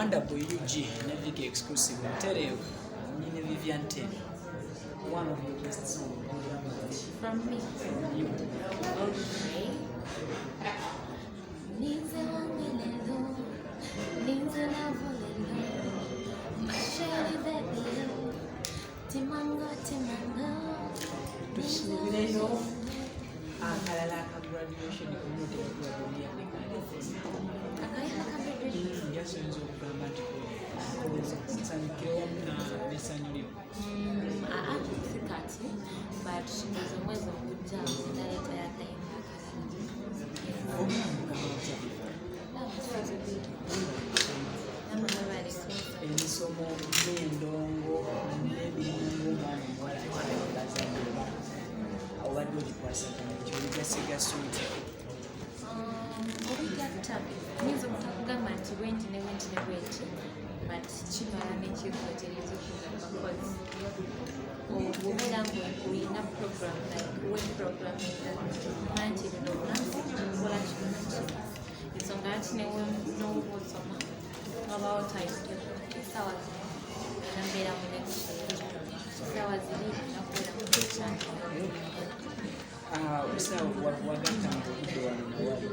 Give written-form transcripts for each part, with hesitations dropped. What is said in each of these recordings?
Wonderboy UG ne Vicky Exclusive mutereevu nyine Vivian Tendo, one of your best song. From me? From you. Okay. Ninze wange lelo, ninze love lelo, my chérie baby, timanga timanga. Tusuubireyo akalala aka graduation kunotegraduation? Akayimba ka graduation? Just oyinza okugamba nti nsanyukire wamu n'essanyu lyo. Aa, si kati, but ndowooza omwezi ogujja ndaleetayo akayimba akalala. Obulamu bugamba butya? Love is so good. Namwe mwebale kuza. Emisomo n'endongo n'emirimu ng'omwana omuwala akyali bazadde, oba obadde ogikwasaganya nti obigasigasa otya? Obigatta nyinza obutakugamba nti bwenti ne bwenti ne bwenti, but kimala nekikutereeza okugamba, cause obeera nga olina program, like we programinga nti luno olunaku nkola kino na kino, ensonga lwaki noba osoma wabawo timetable, essaawa zino era mbeera mu lecture, essaawa ziri nakubeera mu lecture. Obusawo wagattanga obudde wano nawali,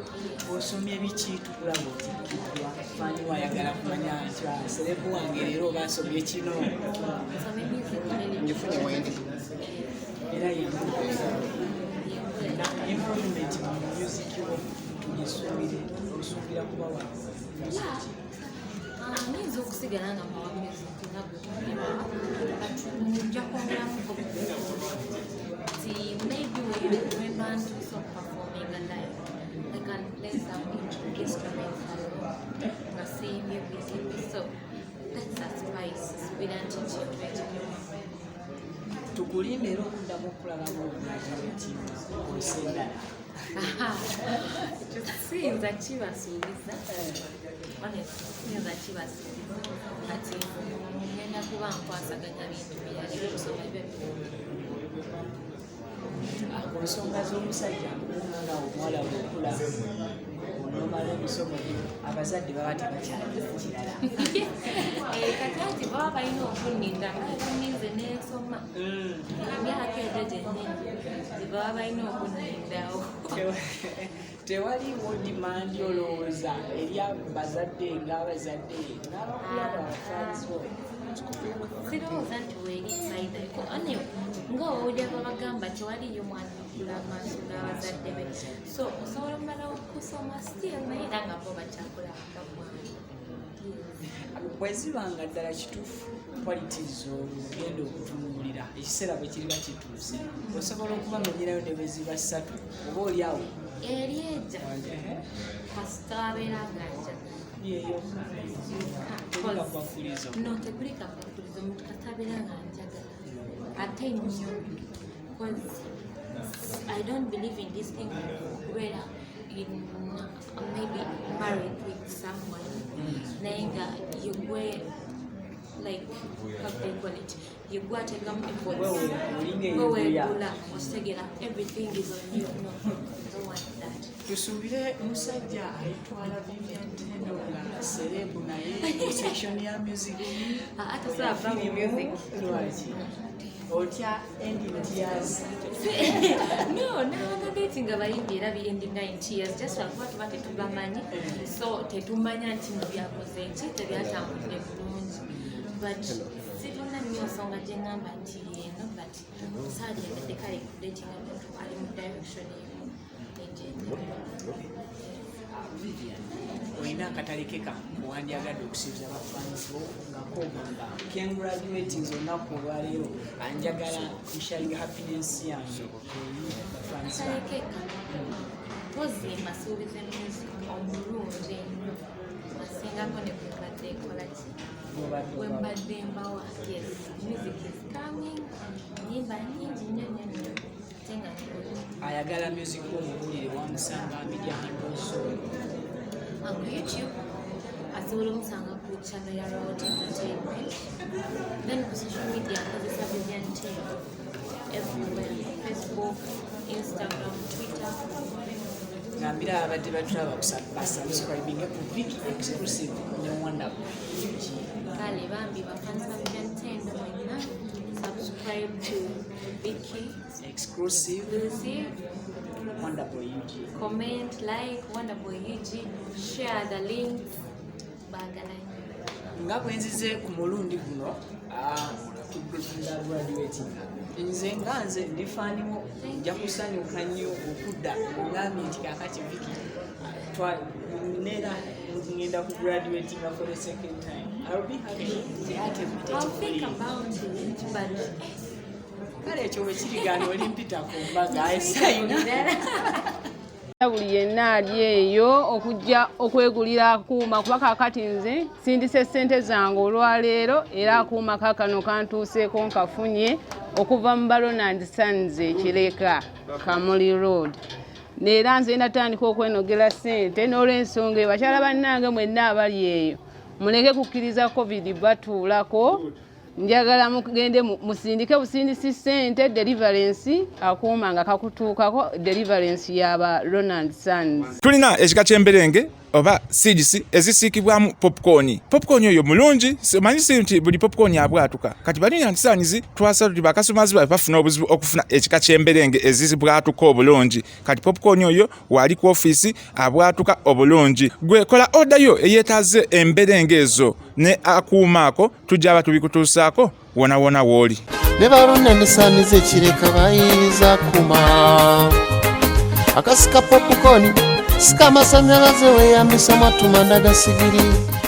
osomye biki? Tukulaba otikkiddwa, fan wayagala kumanya nti, "Ah, celeb wange leero oba asomye kino." Nsome music ne Ngifunye wendi. Era na improvement mu music wo tugisuubire, osuubira kuba wa music ki? Ah, nyinza okusigala nga mawa music nga gwe tulima, but nja kwongeramuko nti maybe wemba ntuuse okuperforminga live, I can play some instruments alone nga siyimbye buyimbi, so that's a spice. Suubira nti kintu ekinyuma. Tukulinde era okuddamu okulaba graduating course endala? Ekyo siyinza kibasuubiza, honestly siyinza kibasuubiza. Kati ngenda kuba nkwasaganya bintu birala, ebyokusoma ebyo biwume. Ku nsonga z'omusajja, omwana omuwala bwokula onomala emisomo gyo, abazadde baba tebakyalina kirala. Eh, kati anti baba balina okunninda nga banninze n'ensoma emyaka egyo gyennyini gye baba balina okunnindawo. Tewaliwo demand olowooza eri abazadde ng'abazadde n'abakulaba fans bo? Sirowooza nti weeri either. Anyway, nga owulira babagamba tewaliyo mwana okula amaaso g'abazadde be, so osobola omala okusoma still naye era nga bo bakyakulaba nga mwana. Bwe ziba nga ddala kituufu qualities ogenda okutunuulira ekiseera bwe kiriba kituuse, osobola okubamenyerayo ne bwe ziba ssatu oba oli awo? Eri ejja kasita abeera nga njagala. Yeyokka, teri kakwakulizo? No, tekuli kakwakulizo. Omuntu kasita abeera nga njagala ate nnyo, because I don't believe in this thing okubeera in maybe married with someone naye nga yegwe, like, how do they call it, yegwe ateekamu efforts. Wewe olinga Gwe eyeguya. weegula, okitegera, everything is on you. No, I don't want that. Tusuubire musajja ayitwala Vivian Tendo nga celeb naye mu section ya music? Ah, ate ava mu music. Lwaki otya end in tears? No, n'abadatinga bayimbi era biendinga in tears, just lwakuba tuba tetubamanyi, so tetumanya nti no byakoze nki, tebyatambudde bulungi, but sirina nnyo nsonga gye ŋŋamba nti eno, but saalyagadde kale kudatinga muntu ali mu direction emu negyendi. Vivian, olina akatale keka wandyagadde okusiiza bafans bo nga kogamba kengraduating olunaku olwaleero, anjagala nsharinga happiness yange eri bafans bange? Atalekeka pozi mbasuubiza music omulungi ennyo asingako ne gwe mbadde nkola ki. Gw'obadde Bwe obawa. Mbadde mbawa, yes, music is coming, nyimba nyingi nnyo nnyo nnyo ate nga nnungi. Ayagala music omuwulire wamusanga media handles zo? Ku YouTube asobola omusanga ku channel ya Royalty Entertainment, then ku social media nkozesa Vivian Tendo everywhere, Facebook, Instagram, Twitter. Gambira abadde batulaba basubscribinge ku Vicky Exclusive ne Wonderboy. Kale bambi bafans ba Vivian Tendo mwenna, subscribe to Vicky Exclusive. Exclusive. Wonderboy UG. Comment, like Wonderboy UG, share the links. Baagala nnyo. Nga bwe nzize ku mulundi guno nga graduating, nze nga nze ndi fan wo, nja kusanyuka nnyo okudda ngambye nti kakati Vicky, neera ngenda ku graduating for the second time. I'll be happy. Ate I'll think about it, but kale ekyo bwe kirigaana olimpita ku mbaga esayina. Buli yenna ali eyo okujja okwegulira akuuma, kuba kaakati nze sindise ssente zange olwaleero, era akuuma kaakano kantuuseeko nkafunye okuva mu ba Ronald Sons Ekireka, Kamuli Road. Neera nze natandika okwenogera ssente n'olwensonga eyo. Bakyala bannange mwenna abali eyo, muleke kukkiriza COVID batuulako. Njagala mugende musindike busindisi ssente, deliverance, akuuma nga kakutuukako, deliverance yaba Ronald Sons. Tulina ekika ky'emberenge oba seeds ezisiikibwamu popcorn. Popcorn oyo mulungi. Omanyi si nti buli popcorn abwatuka. Kati ba Ronald Sons twasala tuti bakasitomazi baffe bafuna obuzibu okufuna ekika ky'emberenge ezibwatuka obulungi. Kati popcorn oyo waali ku ofiisi abwatuka obulungi. Gwe kola order yo eyeetaaze emberenge ezo ne akuuma ako, tujja aba tubikutuusaako wona wona w'oli. Ne ba Ronald Sons Ekireka bayiriza kuma akasika popcorn, sika amasanyalaze, weeyambisa matumanda gasigiri.